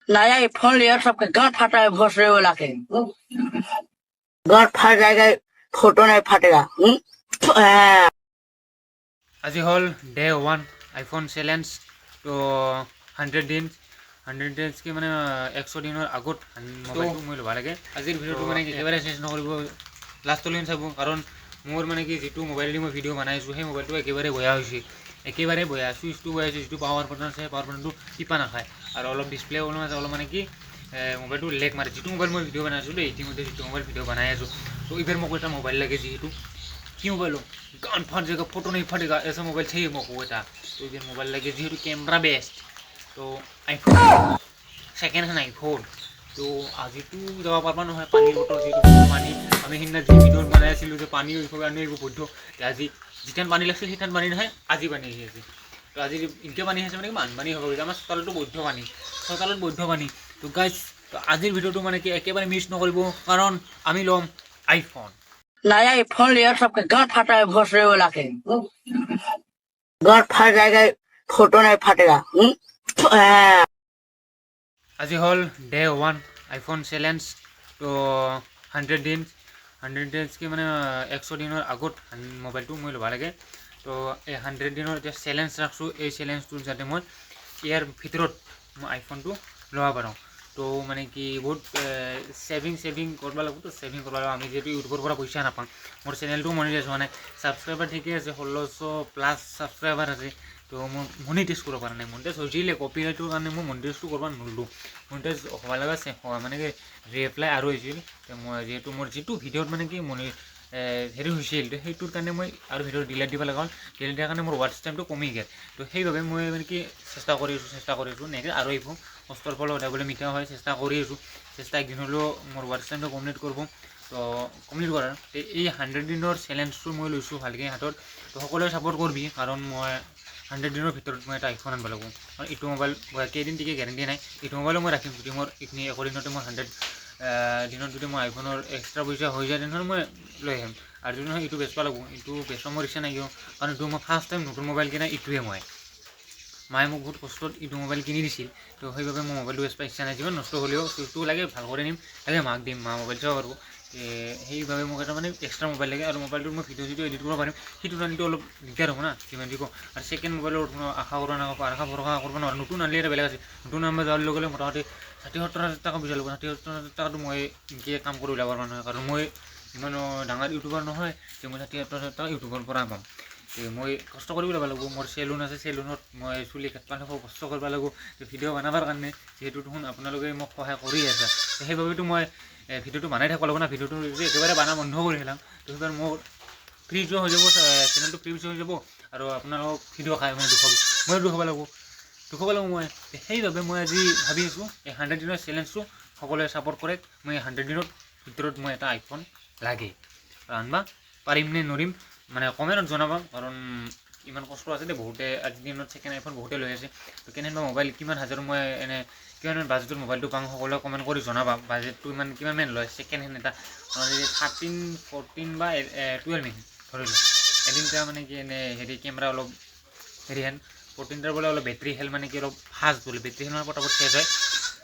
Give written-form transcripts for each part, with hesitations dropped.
नया फोन लिया, सबके गांड फाटा है भोसड़े वाला के। गांड फाट जाएगा, फोटो नहीं फाटेगा। আজি হ'ল ডে ওৱান আইফোন চেলেঞ্জ। তো 100 দিন, 100 ডেজ কি মানে 100 দিনৰ আগত মোবাইলটো মই ল'ব লাগে। আজিৰ ভিডিঅ'টো মানে কি একেবাৰে চেঞ্জ নকৰিব, লাষ্টলৈকে চাব। কাৰণ মোৰ মানে কি যিটো মোবাইল দি মই ভিডিঅ' বনাইছোঁ, সেই মোবাইলটো একেবাৰে বেয়া হৈছে, একেবাৰে বেয়া। চুইচটো বেয়া হৈছে, যিটো পাৱাৰ বাটন আছে, পাৱাৰ বাটনটো টিপা নাখায় আৰু অলপ ডিছপ্লে অলপ আছে, অলপ মানে কি মোবাইলটো লেগ মাৰে। যিটো মোবাইল মই ভিডিঅ' বনাইছোঁ দেই, ইতিমধ্যে যিটো মোবাইল ভিডিঅ' বনাই আছোঁ। তো এইবাৰ মোক এটা মোবাইল লাগে। যিহেতু কি মোবাইল ল'ম, गांड फाट जाएगा, फोटो नहीं फटेगा, ऐसा मोबाइल चाहिए मोको এটা। তো এইবাৰ মোবাইল লাগে যিহেতু কেমেৰা বেষ্ট, তো আইফোন, ছেকেণ্ড হেণ্ড আইফোন। তো আজিতো যাব পাৰবা নহয়, পানীৰ বতৰ যিহেতু পানী। আমি সিদিনা যি ভিডিঅ'ত বনাই আছিলোঁ যে পানী আহিব, পানী আহিব বৈধ। আজি যেতিয়া পানী লাগিছিল, সেইঠান পানী নহয়, আজি পানী আহি আছে। তো আজি এনেকৈ পানী আহিছে মানে কি বানপানী হ'ব গৈছে। আমাৰ চোতালতো বৈধ পানী, চোতালত বৈধ পানী। তো গাইজ, তো আজিৰ ভিডিঅ'টো মানে কি একেবাৰে মিছ নকৰিব, কাৰণ আমি ল'ম আইফোন। नया फोन लिया, सबके गांड फाटा है भोसड़े वाला के। गांड फाट जाएगा, फोटो नहीं फाटेगा। আজি হ'ল ডে ওৱান আইফোন চেলেঞ্জ। তো 100 দিন, 100 ডেজ কি মানে 100 দিনৰ আগত মোবাইলটো মই ল'ব লাগে। তো এই 100 দিনৰ এতিয়া চেলেঞ্জ ৰাখছোঁ। এই চেলেঞ্জটোত যাতে মই ইয়াৰ ভিতৰত মই আইফোনটো ল'ব পাৰোঁ। তো মানে কি বহুত ছেভিং ছেভিং কৰিব লাগিব। তো ছেভিং কৰিব লাগিব। আমি যিহেতু ইউটিউবৰ পৰা পইচা নাপাওঁ, মোৰ চেনেলটোও মনিটাইজ হোৱা নাই। ছাবস্ক্ৰাইবাৰ ঠিকে আছে, 1600 প্লাছ ছাবস্ক্ৰাইবাৰ আছে। তো মই মনিটাইজ কৰিব পৰা নাই। মনিটাইজ হৈছিলে, কপিৰাইটৰ কাৰণে মই মনিটাইজটো কৰিব নোৱাৰিলোঁ। মনিটাইজ হ'ব লগা আছে, মানে কি ৰিএপ্লাই আৰু হৈছিল। তো মই যিহেতু মোৰ যিটো ভিডিঅ'ত মানে কি মনি হেৰি হৈছিল, তো সেইটোৰ কাৰণে মই আৰু ভিডিঅ' ডিলেট দিব লগা হ'ল। ডিলেট দিয়াৰ কাৰণে মোৰ ৱাটচ টাইমটো কমি গ'ল। তো সেইবাবে মই মানে কি চেষ্টা কৰি আছোঁ, চেষ্টা কৰি আছোঁ। নেক্সট আৰু আহিব। কষ্টৰ ফল সদায় বোলে মিঠা হয়। চেষ্টা কৰি আছোঁ। চেষ্টা একদিন হ'লেও মোৰ ৱাটচ টাইমটো কমপ্লিট কৰিব। তো কমপ্লিট কৰাৰ এই 100 দিনৰ চেলেঞ্জটো মই লৈছোঁ ভালকৈ হাতত। তো সকলোৱে ছাপোৰ্ট কৰিবি, কাৰণ মই 100 দিনৰ ভিতৰত মই এটা আইফোন আনিব লাগিব। কাৰণ এইটো মোবাইল কেইদিন টিকে গেৰেণ্টি নাই। এইটো মোবাইলো মই ৰাখিম। যদি মোৰ এইখিনি এশ দিনতে মই 100 দিনত যদি মই আইফোনৰ এক্সট্ৰা পইচা হৈ যায়, তেনেহ'লে মই লৈ আহিম। আৰু যদি নহয়, এইটো বেচিব লাগিব। এইটো বেচা মোৰ ইচ্ছা নাই। কিয়? কাৰণ এইটো মই ফাৰ্ষ্ট টাইম নতুন মোবাইল কিনা এইটোৱে। মই মায়ে মোক বহুত কষ্টত এইটো মোবাইল কিনি দিছিল। তো সেইবাবে মোৰ মোবাইলটো বেচিব ইচ্ছা নাই। যিমান নষ্ট হ'লেও চুইচটো লাগে ভাল কৰি নিম, লাগে মাক দিম, মা মোবাইল চাব পাৰিব। সেইবাবে মোক এটা মানে এক্সট্ৰা মোবাইল লাগে। আৰু মোবাইলটোত মই ভিডিঅ' চিডিঅ' এডিট কৰিব পাৰিম। সেইটো আনিলেতো অলপ দিগদাৰ হ'ব না, যিমান যি কওঁ। আৰু ছেকেণ্ড মোবাইলৰ কোনো আশা কৰা নাই, আশা ভৰসা কৰিব নোৱাৰোঁ। নতুন আনিলে এটা বেলেগ আছে। নতুন আনিব যোৱাৰ লগে লগে মোটামুটি 60-70 হাজাৰ টকা পইচা ল'ব। 60-70 হাজাৰ টকাটো মই এনেকৈ কাম কৰি ওলাব পৰা নহয়, কাৰণ মই ইমানো ডাঙৰ ইউটিউবাৰ নহয় যে মই 60-70 হাজাৰ টকা ইউটিউবৰ পৰা পাম। মই কষ্ট কৰিব লাগিব। মোৰ চেলুন আছে, চেলুনত মই চুলি কাটিব লাগিব, কষ্ট কৰিব লাগিব ভিডিঅ' বনাবৰ কাৰণে। যিহেতু দেখোন আপোনালোকে মোক সহায় কৰি আছে, সেইবাবেতো মই ভিডিঅ'টো বনাই থাকিব লাগিব না। ভিডিঅ'টো যদি একেবাৰে বনা বন্ধ কৰি পেলাম, তো সেইবাৰ মোৰ ফ্ৰিজো হৈ যাব, চেনেলটো ফ্ৰিজ হৈ যাব। আৰু আপোনালোকক ভিডিঅ' খাই মানে দুখাব, ময়ো দুখাব লাগিব, দুখাব লাগিব মই। সেইবাবে মই আজি ভাবি আছোঁ, এই 100 দিনৰ চেলেঞ্জটো সকলোৱে ছাপোৰ্ট কৰে। মই 100 দিনৰ ভিতৰত মই এটা আইফোন লাগে। আনবা পাৰিম নে নোৱাৰিম মানে কমেণ্টত জনাবা। কাৰণ ইমান কষ্ট আছে দেই। বহুতে আজিৰ দিনত ছেকেণ্ড আইফোন বহুতে লৈ আছে। তো কেনেকুৱা মোবাইল, কিমান হাজাৰ, মই এনে কিমান বাজেটৰ মোবাইলটো পাওঁ, সকলোৱে কমেণ্ট কৰি জনাবা। বাজেটটো ইমান কিমানমান লয় ছেকেণ্ড হেণ্ড এটা? 13, 14 বা 12 মিনি ধৰি লওক। এদিন মানে কি এনে হেৰি কেমেৰা অলপ হেৰি হেন, 14টাৰ বোলে অলপ বেটেৰী হেল মানে কি অলপ ফাষ্ট বোলে, বেটেৰী হেল মানে পটাপট শেষ হয়।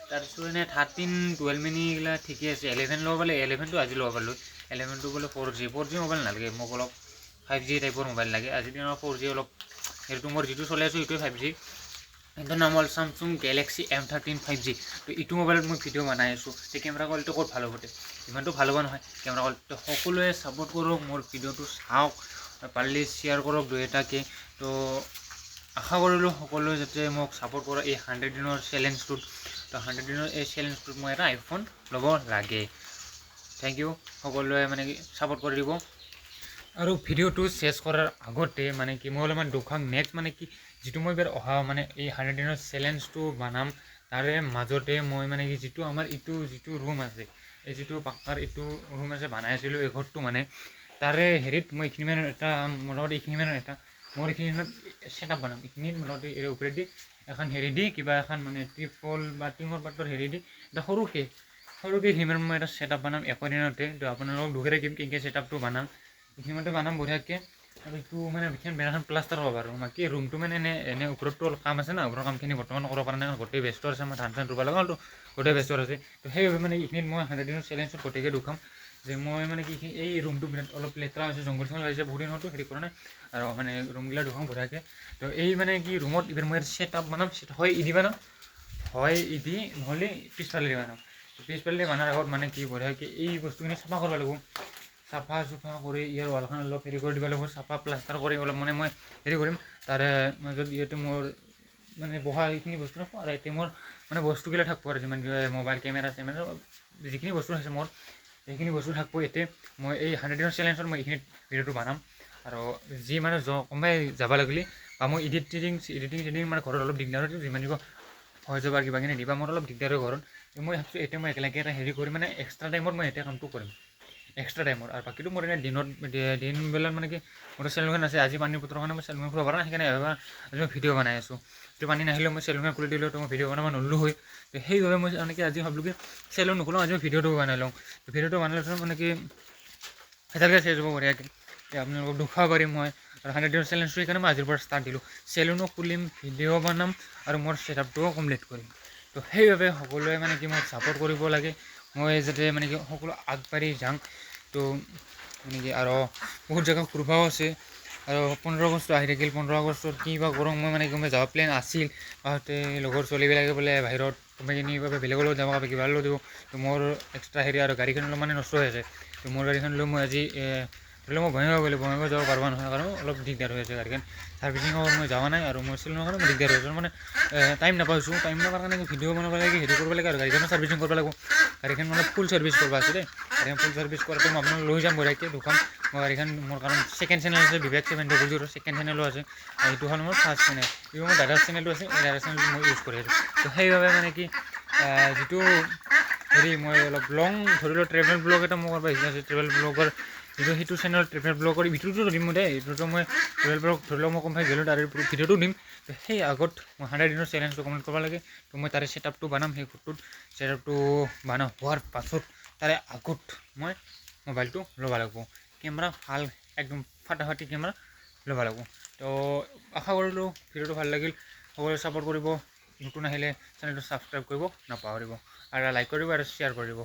তাৰপিছত এনে 13, 12 মিনি এইগিলা ঠিকে আছে। 11 ল'ব পাৰিলে, 11টো আজি ল'ব পাৰিলোঁ। 11টো বোলে 4G। 4G mobile নালাগে মোক, অলপ 5G টাইপৰ মোবাইল লাগে। আজিৰ দিনৰ 4G অলপ সেইটো মোৰ যিটো চলাই আছোঁ, সেইটোৱে 5G। এইটোৰ নাম হ'ল চামচুং গেলেক্সি M13 5G। তো এইটো মোবাইলত মই ভিডিঅ' বনাই আছোঁ। তে কেমেৰা কোৱালিটি ক'ত ভাল হ'ব? তে ইমানটো ভাল হ'ব নহয় কেমেৰা কোৱালিটি। সকলোৱে ছাপোৰ্ট কৰক, মোৰ ভিডিঅ'টো চাওক, পাৰিলে শ্বেয়াৰ কৰক দুই এটাকে। তো আশা কৰিলোঁ সকলোৱে যাতে মোক ছাপোৰ্ট কৰে এই 100 দিনৰ চেলেঞ্জটোত। তো 100 দিনৰ এই চেলেঞ্জটোত মই এটা আইফোন ল'ব লাগে। Thank U. সকলোৱে মানে কি ছাপোৰ্ট কৰি দিব। আৰু ভিডিঅ'টো শেষ কৰাৰ আগতে মানে কি মই অলপমান দুখাং। নেক্সট মানে কি যিটো মই এইবাৰ অহা মানে এই 100 দিনৰ চেলেঞ্জটো বনাম, তাৰে মাজতে মই মানে কি যিটো আমাৰ ইটো যিটো ৰুম আছে, এই যিটো পাক্কাৰ এইটো ৰুম আছে, বনাই আছিলোঁ এই ঘৰটো, মানে তাৰে হেৰিত মই এইখিনি এটা মোটামুটি এইখিনি মানৰ এটা মোৰ এইখিনি ছেট আপ বনাম। এইখিনিত মোটামুটি এই ওপৰেদি এখন হেৰি দি কিবা এখন মানে ত্ৰিপল বা টিঙৰ পাতৰ হেৰি দি এটা সৰুকৈ সৰুকৈ এইখিনি মই এটা ছেট আপ বনাম একদিনতে। তো আপোনালোকক দুখে ৰাখিম কেনেকৈ ছেট আপটো বনাম। এইখিনিতে বনাম বঢ়িয়াকৈ। আৰু এইটো মানে বিশেষ বেৰাখন প্লাষ্টাৰ হ'ব আৰু বাকী ৰুমটো মানে এনে এনে ওপৰততো অলপ কাম আছে না, ওপৰৰ কামখিনি বৰ্তমান কৰিব পৰা নাই, গোটেই ব্যস্ত আছে। মই ধান চান ৰুব লগা হ'লতো, গোটেই ব্যস্ত আছে। তো সেইবাবে মানে এইখিনিত মই 100 দিনৰ চেলেঞ্জত গোটেইকে দুখাম যে মই মানে কি এই ৰুমটো বিৰাট অলপ লেতেৰা হৈছে, জংঘল চংঘল হৈছে, বহুত দিন হ'লতো হেৰি কৰা নাই আৰু মানে ৰুমগিলা দুখন বঢ়িয়াকৈ। তো এই মানে কি ৰুমত এইবাৰ মই ছেট আপ বনাম, হয় ইদি বানাম, হয় ইদি নহ'লে পিছফালে বানাম। পিছফালে বনাৰ আগত মানে কি বঢ়িয়াকৈ এই বস্তুখিনি চাফা কৰিব লাগিব। চাফা চুফা কৰি ইয়াৰ ৱালখন অলপ হেৰি কৰি দিব লাগিব, চাফা প্লাষ্টাৰ কৰি অলপ মানে মই হেৰি কৰিম। তাৰে মাজত ইয়াতে মোৰ মানে বহা এইখিনি বস্তু ৰাখোঁ আৰু এতিয়া মোৰ মানে বস্তুগিলা থাকিব আৰু যিমান মোবাইল কেমেৰা চেমেৰা যিখিনি বস্তু আছে মোৰ সেইখিনি বস্তু থাকিব। এতিয়া মই এই 100 দিনৰ চেলেঞ্জত মই এইখিনিত ভিডিঅ'টো বনাম আৰু যি মানে কোনোবাই যাব লাগিলে বা মই এডিটিং চেডিটিং মানে ঘৰত অলপ দিগদাৰ হয়, যিমান দিব হৈ যাব কিবা কিনি দিবা মোৰ অলপ দিগদাৰ হয় ঘৰত। মই ভাবছোঁ এতিয়া মই একেলগে এটা হেৰি কৰি মানে এক্সট্ৰা টাইমত মই এতিয়া কামটো কৰিম, এক্সট্ৰা টাইমত। আৰু বাকীটো মোৰ এনে দিনত দিনবেলাত মানে কি মোৰ চেলুনখন আছে, আজি পানীৰ বতৰৰ কাৰণে মই চেলুনখন খুলিব পৰা নাই, সেইকাৰণে এবাৰ আজি মই ভিডিঅ' বনাই আছোঁ। যদি পানী নাহিলেও মই চেলুনখন খুলি দিলেও তো মই ভিডিঅ' বনাব নল'লোঁ হয়। সেইবাবে মই মানে কি আজি ভাবিলোঁ কি চেলুন নোখোলোঁ, আজি মই ভিডিঅ'টো বনাই লওঁ। ভিডিঅ'টো বনাই লওঁ মানে কি এতিয়ালৈকে চেচ হ'ব বঢ়িয়াকৈ, আপোনালোকক দেখুৱাব পাৰিম মই। আৰু 100 দিনৰ চেলেঞ্জটো সেইকাৰণে মই আজিৰ পৰা ষ্টাৰ্ট দিলোঁ। চেলুনো খুলিম, ভিডিঅ' বনাম আৰু মোৰ ছেটআপটোও কমপ্লিট কৰিম। তো সেইবাবে সকলোৱে মানে কি মোক ছাপোৰ্ট কৰিব লাগে, মই যাতে মানে কি সকলো আগবাঢ়ি যাওঁ। তো মানে কি আৰু বহুত জেগা ঘূৰিবও আছে আৰু 15 আগষ্ট আহি থাকিল। 15 আগষ্টত কি বা কৰোঁ মই মানে কি মই যাব প্লেন আছিল, তাতে লগৰ ছোৱালীবিলাকে বোলে বাহিৰত কোনোবাই কিনি বা বেলেগৰ লগত যাব, কিবা লগত যাব। তো মোৰ এক্সট্ৰা হেৰি আৰু গাড়ীখন অলপ মানে নষ্ট হৈ আছে। তো মোৰ গাড়ীখন লৈ মই আজি ধৰি লওক মই বঙাইগাঁও গ'লোঁ, বঙাইগাঁও যাব পাৰিব নহয়, কাৰণ অলপ দিগদাৰ হৈ আছে। গাড়ীখন ছাৰ্ভিচিঙৰ মই যোৱা নাই আৰু মই চিলোৱাৰ কাৰণে দিগদাৰ হৈ আছে, মানে টাইম নাপাইছোঁ। টাইম নাপাৰ কাৰণে ভিডিঅ' বনাব লাগে, হেৰি কৰিব লাগে আৰু গাড়ীখনো ছাৰ্ভিচিং কৰিব লাগিব। গাড়ীখন মানে ফুল ছাৰ্ভিচ কৰিব আছে দেই। গাড়ীখন ফুল ছাৰ্ভিচ কৰাটো মই আপোনাক লৈ যাম বঢ়িয়াকৈ দোকান। মই গাড়ীখন মোৰ কাৰণ ছেকেণ্ড চেনেল আছে বিবেক 700, ছেকেণ্ড চেনেলো আছে আৰু এইটো হ'ল মোৰ ফাৰ্ষ্ট চেনেল। এইটো মোৰ দাদাৰ চেনেলটো আছে, এই দাদাৰ চেনেলটো মই ইউজ কৰি আছোঁ। তো সেইবাবে মানে কি যিটো হেৰি মই অলপ লং ধৰি লওক ট্ৰেভেল ব্লগ এটা মোৰ কৰিব ইচ্ছা আছে। ট্ৰেভেল ব্লগৰ যিটো সেইটো চেনেল ট্ৰেভেল ব্লগৰ ভিডিঅ'টো দিম মই দেই, এইটোতো মই ট্ৰেভেল ব্লগ ধৰি লওক মই কোনোবাই গ'লোঁ তাৰে ভিডিঅ'টো দিম। তো সেই আগত মই 100 দিনৰ চেলেঞ্জটো কমপ্লিট কৰিব লাগে। তো মই তাৰে ছেটআপটো বনাম, সেই ঘৰটোত ছেটআপটো বনাম হোৱাৰ পাছত তাৰে আগত মই মোবাইলটো ল'ব লাগিব, কেমেৰা ভাল একদম ফাটাফাটি কেমেৰা ল'ব লাগিব। তো আশা কৰিলোঁ ভিডিঅ'টো ভাল লাগিল, সকলোৱে ছাপোৰ্ট কৰিব, নতুন আহিলে চেনেলটো ছাবস্ক্ৰাইব কৰিব নাপাহৰিব আৰু লাইক কৰিব আৰু শ্বেয়াৰ কৰিব।